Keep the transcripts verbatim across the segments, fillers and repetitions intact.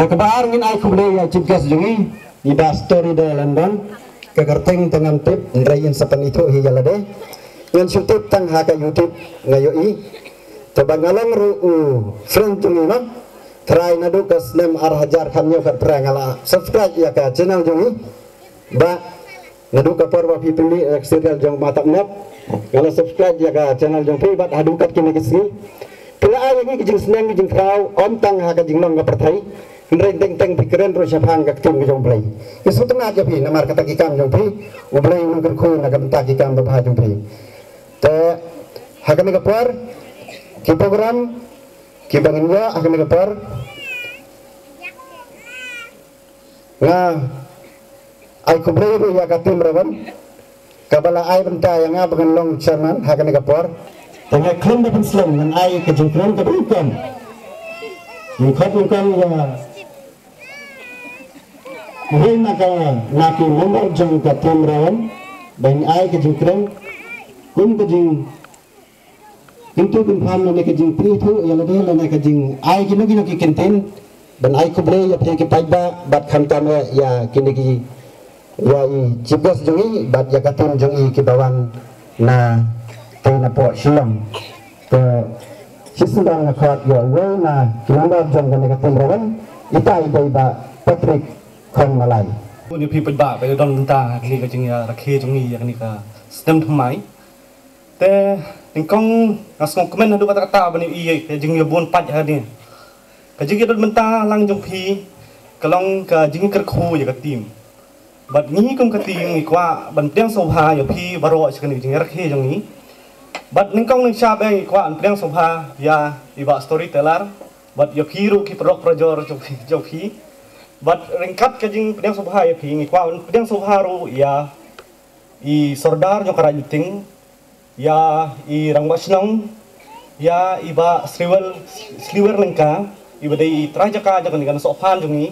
Kaba ar ngin ai khublei ïa chief guest jong ngi, i Bah Story da London. Ka kyrteng te ngam tip, hynrei in sa pynithuh hi ïa lade. Ngan shu tip tang ha ka YouTube nga ïohi. Te ba nga long ruh u friend jong ngi noh. Trai naduh ka snem ar hajar khatñiew khatphra nga la subscribe ïa ka channel jong ngi. Ba naduh ka por ba phi pynmih ïa ka serial jong Matak Nep, nga la subscribe ïa ka channel jong phi bad haduh kat kine ki sngi phi la ai ïa ngi ki jingsneng ki jingkhraw, ym tang ha ka jinglong ka pyrthei, hynrei teng teng phi kren ruh shaphang ka ktien ka jong U Blei. Ki sngewtynnat ïa phi namar kata ki kam jong phi, U Blei un kyrkhu na ka bynta ki kam babha jong phi. Te ha kane ka por ki program kiba ngin ïoh ha kane ka por, nga ai khublei ruh ïa ka team Rawan kaba la ai bynta ïa nga ba ngan long chairman ha kane ka por. Te nga khlem da pynslem ngan ai ka jingkren ka dei kam. Ngan khot ngan kam ïa mawei na ka, na ki member jong ka team Rawan ban ai ka jingkren kum ka jing kyntu kynpham lane ka jingpynithuh ïa lade lane ka jingai kino kino ki kyntien ban ai khublei ïa phi ki paidbah bad khamtam eh ïa kine ki, ïa i chief guest jong ngi bad ïa ka team jong ngi kiba wan na te napoh Shillong. Te shisien nga khot ïa uwei na ki member jong kane ka team Rawan, ita i dei Bah Patrick Khongmalai. Uni phi paidbah ba ïa don mynta ha kane ka jingïarakhe jong ngi ïa kane ka snem thymmai. Te nyngkong nga sngewkmen haduh katta katta ban ïohi ïa ka jingïabun paid hangne. Ka jingïadon bynta lang jong phi ka long ka jingkyrkhu ïa ka team. Bad ngi kum ka team ngi kwah ban pdiang sngewbha ïa phi baroh sha kane ka jingïarakhe jong ngi. Bad nyngkong nyngshap eh ngi kwah ban pdiang sngewbha ïa i Bah Storyteller bad ïa phi ruh ki paralok parajor jong phi, jong phi. Bad ryngkat ka jingpdiang sngewbha ïa phi ngi kwah ban pdiang sngewbha ruh ïa i Sordar jong ka Raid Luting, ïa i Rangbah Shnong, ïa i Bah Sliwer, Sliwer Lyngka, iba dei i trai jaka jong kane ka sohphan jong ngi.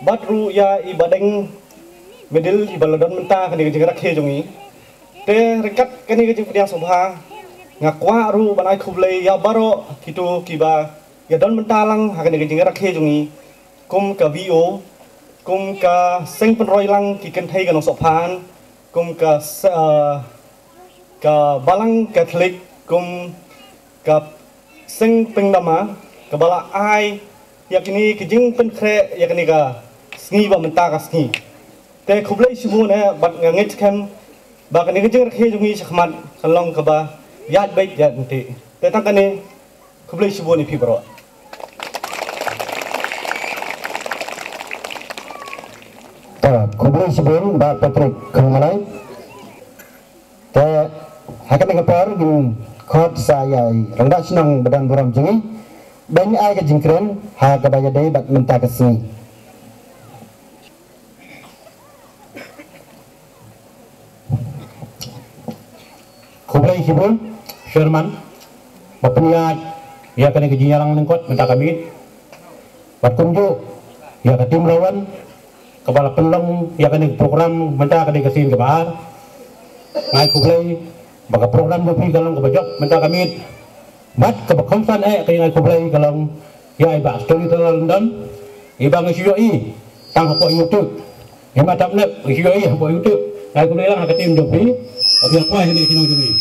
Bad ruh ïa i Bah Deng Medil iba la don mynta kane ka jingrakhe jong ngi. Te ryngkat kane ka jingpdiang sngewbha nga kwah ruh ban ai khublei ïa baroh kito kiba ïadon bynta lang ha kane ka jingrakhe jong ngi. Kum ka V O, kum ka seng pynroi lang ki kynthei ka nongsohphan, kum ka se-, ah, ka balang Katholik, kum ka seng pynlama, kaba la ai ïa kine ki jingpynkhreh ïa kane ka sngi ba mynta ka sngi. Te khublei shibun eh bad nga ngeit skhem ba kane ka jingrakhe jong ngi shakhmat kan long kaba ïaid beit ïaid ryntih. Te tang kane, khublei shibun ïa phi baroh. Ta, khublei shibun Bah Patrick Khongmalai. Te ha kane ka por ngin khot sa ïa i Rangbah Shnong ba don burom jong ngi ban ai ka jingkren ha kaba ïadei bad mynta ka sngi. Khublei shibun Chairman ba pynïaid ïa kane ka jingïalang lyngkot mynta ka miet. Bad kumjuh ïa ka team Rawan kaba la pynlong ïa kane ka program mynta ka dei ka sien kaba ar. Nga ai khublei ba ka program jong phi ka long kaba jop mynta ka miet. Bad kaba kongsan eh ka ïa nga ai khublei ka long ïa i Bah Storyteller London, iba nga shu ïohi tang hapoh YouTube. Ïa i Matak Nep nga shu ïohi hapoh YouTube. Nga ai khublei lang ha ka team jong phi ba phi ïa poi ha kane ka shnong jong ngi.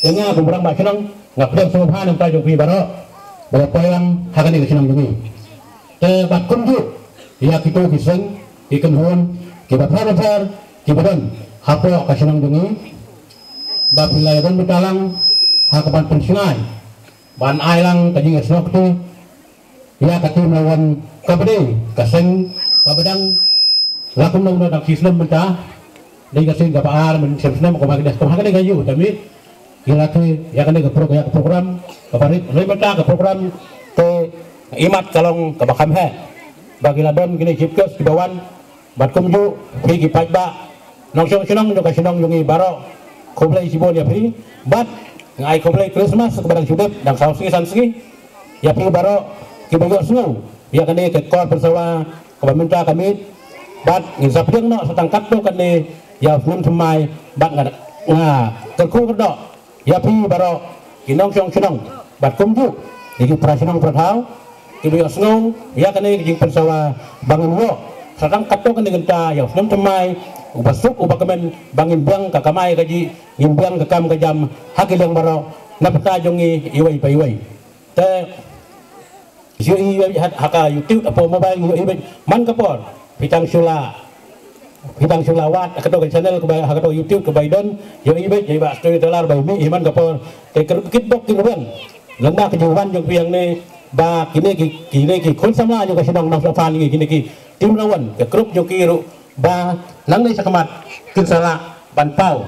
Te nga kum u Rangbah Shnong nga pdiang sngewbha na ka bynta jong phi baroh ba ïa poi lang ha kane ka shnong jong ngi. Te bad kumjuh ïa kito ki seng ki kynhun kiba pher bapher kiba don hapoh ka shnong jong ngi ba phi la ïadon bynta lang ha kaban pynshngaiñ ban ai lang ka jingïasnoh kti ïa ka team Rawan kaba dei ka seng kaba dang la kumno kumno dang shisnem bynta. Dei ka seng kaba ar, mynta shisnem kumba ka dei, kumba ka dei ka ïu ta miet. Ïa la te ïa kane ka pro-, ïa ka program kaba rit, rit bynta ka program te imat ka long kaba kham heh ba ki la don kine chief guest kiba wan. Bad kumjuh phi ki paidbah nongshong shnong jong ka shnong jong ngi baroh, khublei shibun ïa phi. Bad nga ai khublei Christmas kaba dang shu dep, dang saw sngi san sngi ïa phi baroh kiba ïohsngew ïa kane ka kor pynsawa kaba mynta ka miet. Bad ngin sa pdiang noh sa tang katto katne ïa u snem thymmai. Bad nga, nga kyrkhu kyrdoh ïa phi baroh ki nongshong shnong bad kumjuh ïa ki para shnong para thaw. Ki ba ïohsngew ïa kane ka jingpynsawa ba ngin ïoh sa tang katto katne ka bynta ïa u snem thymmai uba suk uba kmen ba ngin biang ka kamai kajih, ngin biang ka kam ka jam ha ki liang baroh na bynta jong ngi iwei pa iwei. Te shu ïohi ha ka YouTube hapoh mobile ngi ïohi beit man ka por phi tang shu la phi tang shu la wad ha kato ka channel kaba ha kato ka YouTube kaba i don ïohi beit ïa i Bah Storyteller ba i mih hi man ka por. Te ka ruh kit bok kin ruh ban lynda ka jingwan jong phi hangne ba kine ki kine ki khun samla jong ka shnong Nongshophan ngi kine ki team Rawan ka group jong ki ruh ba nangne shakhmat kin sa lah ban paw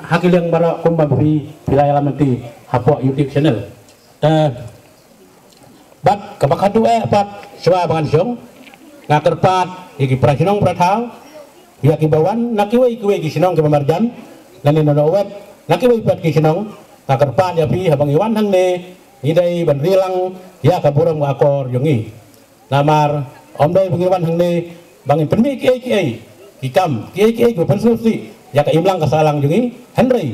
ha ki liang baroh kumba phi phi la ïalam nanti hapoh YouTube channel. Te bad kaba khadduh eh pat shuwa ba ngan shong nga kyrpad ïa ki para shnong para thaw ïa ki ba wan na kiwei kiwei ki shnong kiba marjan lane na Nongwet na kiwei pat ki shnong nga kyrpad ïa phi haba ngi wan hangne ngi dei ban ri lang ïa ka burom ka akor jong ngi. Namar ym dei ba ngin wan hangne ba ngin pynmih kiei kiei ki kam kiei kiei kiba pynsngewsih ïa ka imlang ka sahlang jong ngi. Hynrei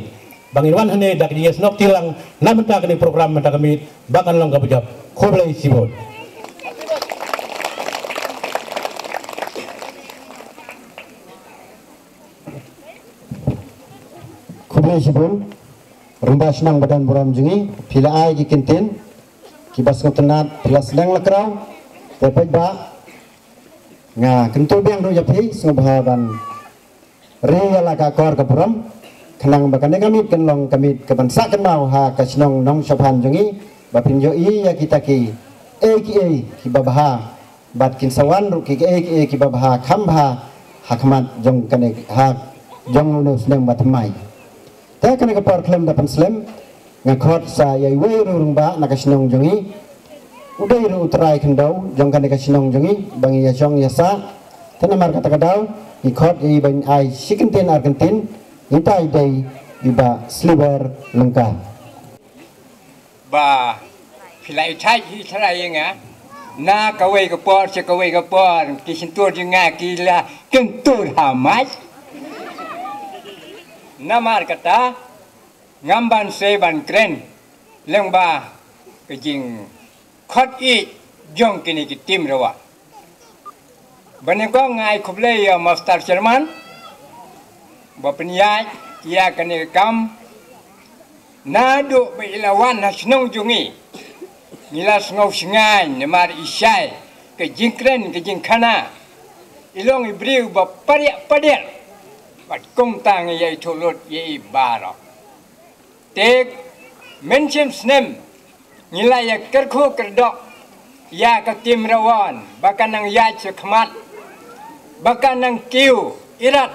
ba ngin wan hangne da ka jingïasnoh kti lang na bynta kane ka program mynta ka miet ba kan long kaba jop. Khublei shibun. Khublei shibun. Rangbah shnong ba don burom jong ngi phi la ai ki kyntien kiba sngewtynnat phi la sdang la kraw. Te peit ba nga kyntu biang ruh ïa phi sngewbha ban ri ïa la ka akor ka burom khnang ba kane ka miet kan long ka miet kaban sah kynmaw ha ka shnong Nongshophan jong ngi ba phin ïohi ïa kita ki ei ki ei kiba bha bad kin sa wan ruh ki ei ki ei kiba bha kham bha ha khmat jong kane ha jong une u snem ba thymmai. Te kane ka por khlem da pynslem nga khot sa ïa iwei ruh rangbah na ka shnong jong ngi. U dei ruh u trai khyndew jong kane ka shnong jong ngi ba ngi ïa shong ïa sah. Te namar kata ka daw ngi khot ïa i ban ai shi kyntien ar kyntien. Ngi tai dei i Bah Sliwer Lyngka. Ba phi la ithait hi trai ïa nga na kawei ka por sha kawei ka por ki shyntur jong nga ki la kyntur ha mai. Namar kata ngam ban sei ban kren lyngba ka jingkhot ïeit jong kine ki team Rawan. Ba nyngkong nga ai khublei ïa u Master Chairman ba pynïaid ïa kane ka kam. Naduh ba i la wan ha shnong jong ngi ngi la sngew shngaiñ namar i shai ka jingkren ka jingkhana. I long i briew ba pariah padiar bad kumta ngi ïai thuh lut ïa i baroh. Te mynshem snem ngi la ïa kyrkhu kyrdoh ïa ka team Rawan ba kan nang ïaid sha khmat ba kan nang kiew irat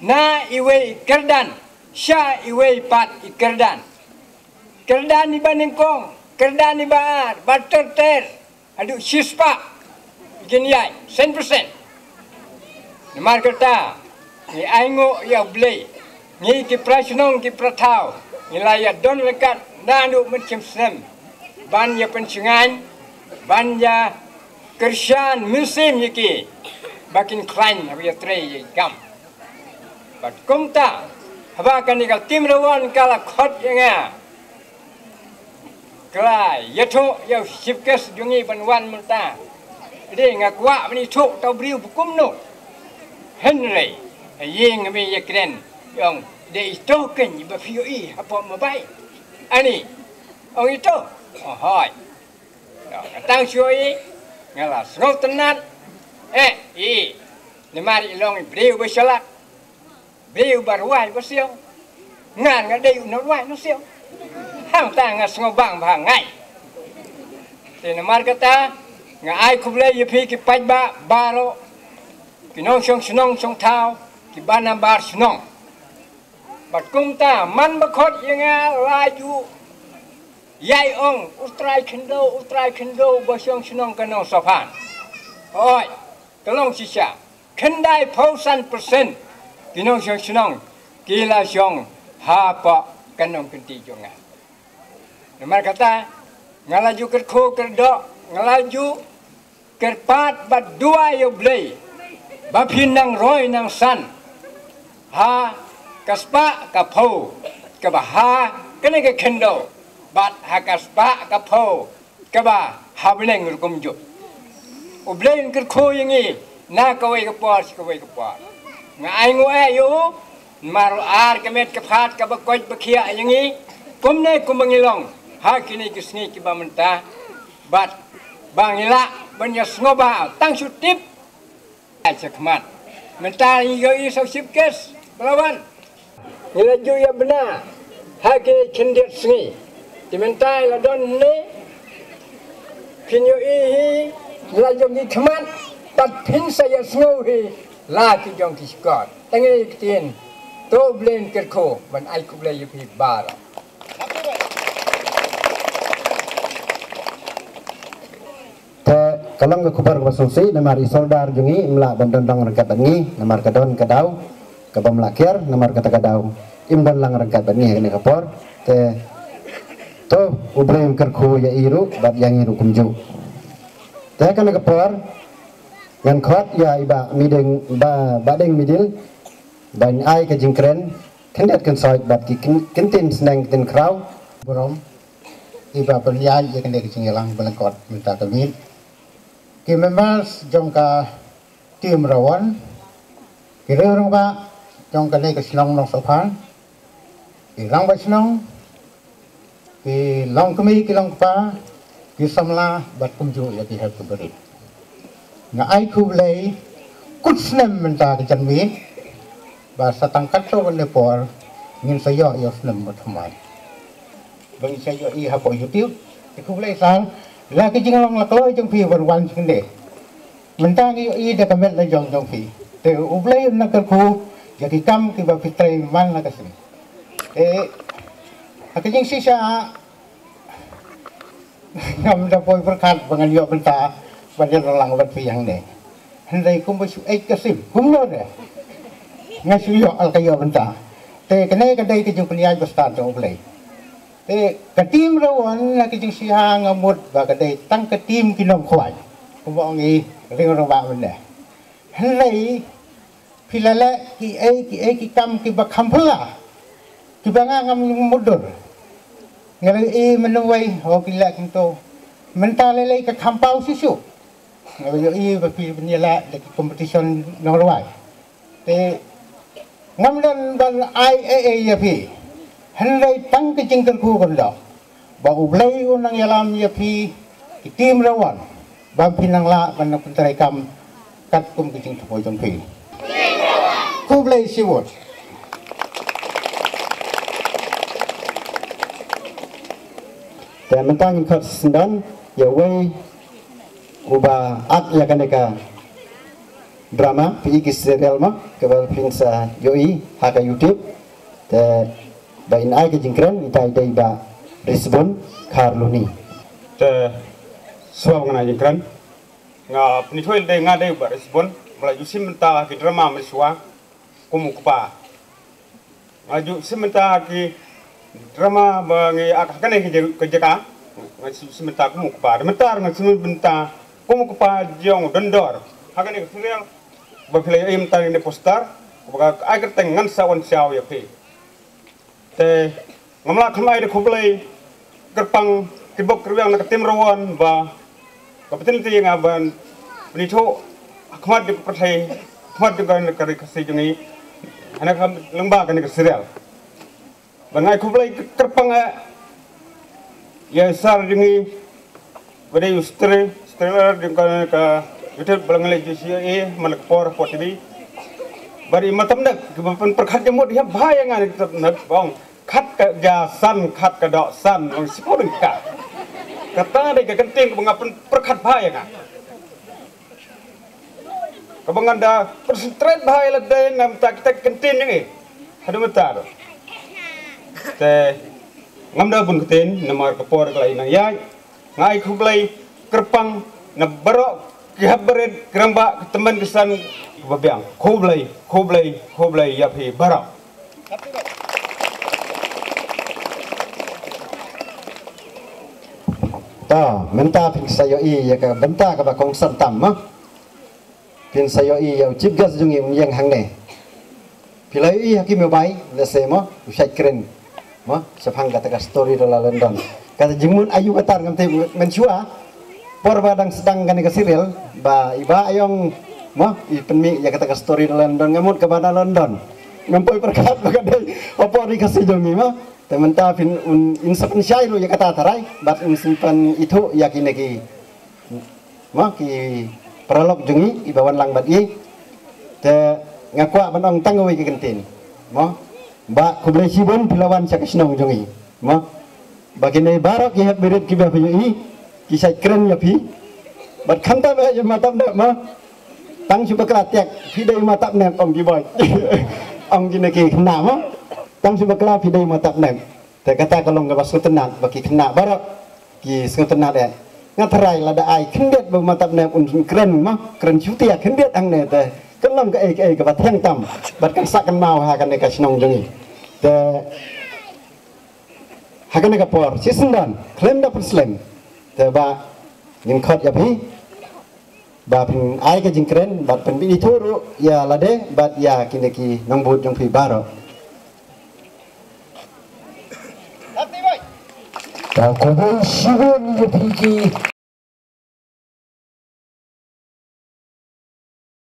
na iwei i kyrdan sha iwei pat i kyrdan. Kyrdan iba nyngkong, kyrdan iba ar, ba ter ter haduh shispah. Kin ïai cent percent. Namar kata ngi ainguh ïa U Blei, ngi ki para shnong ki para thaw ngi la ïa don ryngkat naduh mynshem snem ban ïa pynshngaiñ ban ïa kyrshan mynsiem ïa ki ba kin khlaiñ haba ïa trei ïa i kam. Bad kumta haba kane ka team Rawan ka la khot ïa nga, ka la ïathuh ïa u chief guest jong ngi ban wan mynta. Dei nga kwah ban ithuh tau briew ba kumno. Hynrei ha ïing me ïa kren ong dei ito kein ba phi ïohi hapoh mobile. Ani ong ito. Oh hoi. Nga tang shu ïohi nga la sngewtynnat. Eh i namar i long i briew ba shalak. Briew ba rwai ba siaw. Ngan nga dei u nongrwai nongsiaw. Hangta nga sngewbang ba ngai. Te namar kata nga ai khublei ïa phi ki paidbah baroh, ki nongshong shnong shong thaw, ki ba nabar shnong. Bad kumta man ba khot ïa nga la ju ïai ong u trai khyndew u trai khyndew ba shong shnong ka Nongshophan. Oi, ka long shisha. Khyndai phew san percent ki nongshong shnong ki la shong hapoh ka nongkynti jong nga. Namar kata nga la ju kyrkhu kyrdoh, nga la ju kyrpad bad duwai ïa U Blei ba phin nang roi nang san ha ka spah ka phew kaba ha kane ka khyndew bad ha ka spah ka phew kaba ha bneng ruh kumjuh. U Blei un kyrkhu ïa ngi na kawei ka por sha kawei ka por. Nga ai nguh ïa u namar u ar ka met ka phad kaba koit ba khiah ïa ngi kumne kumba ngi long ha kine ki sngi kiba mynta, bad ba ngi lah ban ïa sngewbha tang shu tip. Ai chakhmat. Mynta ngi ïohi sa u chief guest ba la wan. Ngi la ju ïa bna ha ki khyndiat sngi. Te mynta la don ne, phin ïohi hi la jong ki khmat, bad phin sa ïa sngew hi la ki jong ki shkor. Tang ïa ktien. To Blei un kyrkhu ban ai khublei ïa phi baroh. Te ka long ka khubor kaba sngewsih namar i Sordar jong ngi im lah ban don long ryngkat bad ngi namar ka don ka daw kaba ym lah kiar namar kata ka daw im don lang ryngkat bad ngi ha kane ka por. Te to U Blei un kyrkhu ïa i ruh bad ïa ngi ruh kumjuh. Te ha kane ka por ngan khot ïa i Bah Miding, Bah, Bah Deng Midil ban ai ka jingkren khyndiat khynsoit bad ki kyn-, kyntien sneng kyntien khraw. Burom, iba pynïaid ïa kane ka jingïalang ba lyngkot mynta ka miet. Ki members jong ka team Rawan, ki riew rangbah jong kane ka shnong Nongsohphan, ki rangbah shnong, ki longkmie ki longkpa, ki samla bad kumjuh ïa ki hep ki barit. Nga ai khublei, kut snem mynta ka janmiet, ba sa tang katto katne por ngin sa ïoh ïa u snem ba thymmai. Ba ngin sa ïohi hapoh YouTube. Te khublei sir, la ki jinglong la kloi jong phi ban wan sha kane. Mynta ngi ïohi da ka met la jong jong phi. Te U Blei un nang kyrkhu ïa ki kam kiba phi trei man la ka sngi. Te ha ka jingshisha ngam da poi pyrkhat ba ngan ïoh bynta ban ïalang bad phi hangne. Hynrei kumba shu eit ka sim kumno de, nga shu ïoh la ka ïoh bynta. Te kane ka dei ka jingpynïaid ba stad jong U Blei. Te ka team Rawan ha ka jingshisha nga mut ba ka dei tang ka team ki nongkhwai, kumba ong i riew rangbah mynne. Hynrei phi la leh kiei kiei ki kam kiba kham phylla, kiba nga ngam mutdur. Nga la ïohi mynwei, ho, ki leh kumto. Mynta lei lei ka kham paw shuh shuh. Nga la ïohi ba phi pynïaleh da ki competition nongrwai. Te ngam don ban ai ei ei ïa phi, hynrei tang ka jingkyrkhu kyndoh ba U Blei un nang ïalam ïa phi, ki team Rawan, ba phin nang lah ban nang pyntreikam katkum ka jingthmu jong phi. Khublei shibun. Te mynta ngin khot shisyndon ïa uwei uba act ïa kane ka drama, phi i ki serial mo, kaba phin sa ïohi ha ka YouTube. Te ba in ai ka jingkren, ita i dei Bah Risbon Kharluni. Te shuwa ba ngan ai jingkren, nga pynithuh ïa lade, nga dei Bah Risbon, ba la ju shim bynta ha ki drama mynshuwa kum u kpa. Nga ju shim bynta ha ki drama ba ngi act ha kane ka jaka, nga ju shim bynta kum u kpa. Te mynta nga shim bynta kum u kpa jong u Dondor ha kane ka serial ba phi la ïohi mynta ha kane ka poster, kaba ka ai kyrteng Ngan Sa Wan Shaw ïa Phi. Te ngam lah khlem ai da khublei kyrpang, kyrpang kyrpang na ka team Rawan ba ka opportunity ïa nga ban pynithuh ha khmat jong ka pyrthei, ha khmat jong ka ri Khasi jong ngi, ha kane ka lyngba kane ka serial. Ban ai khublei kyrpang eh ïa i sir jong ngi, ba dei u stre-, strealer jong ka, ka YouTube ba la ngi leit ju shu ïohi man la ka por hapoh T V. Bad i Matamnek, kiba pynpyrkhat jingmut ïa bha ïa nga, i Matamnek, ba ong khat ka ja san, khat ka doh san, ong shu pud ka. Kata dei ka kyntien kaba nga pynpyrkhat bha ïa nga. Kaba ngan da concentrate bha ïa lade na bynta kita ki kyntien jong ngi. Haduh mynta ruh. Te ngam da bun ktien namar ka por ka la ïa nang ïaid. Nga ai khublei kyrpang na baroh ki hep barit, ki rangbah, ki tymmen ki san kiba biang. Khublei, khublei, khublei ïa phi baroh. To, mynta phin sa ïohi ïa ka bynta kaba kongsan tam mo. Phin sa ïohi ïa u chief guest jong ngi un ïeng hangne. Phi la ïohi ha ki mobile, lehse mo, u shait kren mo shaphang kata ka story da la London. Kata jingmut aïu kata ngam tip mynshuwa. Por ba dang sdang kane ka serial, ba i Bah Aïong, mo, i pynmih ïa kata ka story na London, nga mut kaba na London. Ngam poi pyrkhat ba ka dei ha por ri Khasi jong ngi, mo. Te mynta phin un, in sa pynshai ruh ïa kata tharai, bad in sa pynithuh ïa kine ki, mo, ki paralok jong ngi, i ba wan lang bad i. Te nga kwah ban ong tang kawei ka kyntien, mo. Bah, khublei shibun phi la wan sha ka shnong jong ngi, mo. Ba kine baroh ki hep birit kiba phi ïohi, ki shait kren ïa phi. Bad khamtam eh ïa ma Tapnep, mo. Tang shu bakla tiak, phi dei ma Tapnep, ong ki boy. Ong kine ki khynnah, mo. Tang shu bakla phi dei ma Tapnep. Te kata ka long kaba sngewtynnat, ba ki khynnah baroh ki sngewtynnat eh. Nga tharai lada ai khyndiat ba ma Tapnep un kren, mo, kren shutia khyndiat hangne te kan long kaei kaei kaba thiang tam bad kan sah kynmaw ha kane ka shnong jong ngi. Te ha kane ka por shisyndon khlem da pynslem, te Bah, ngin khot ïa phi ba phin ai ka jingkren bad pynbit ithuh ruh ïa lade bad ïa kine ki nongbud jong phi baroh. Khublei shibun ïa phi ki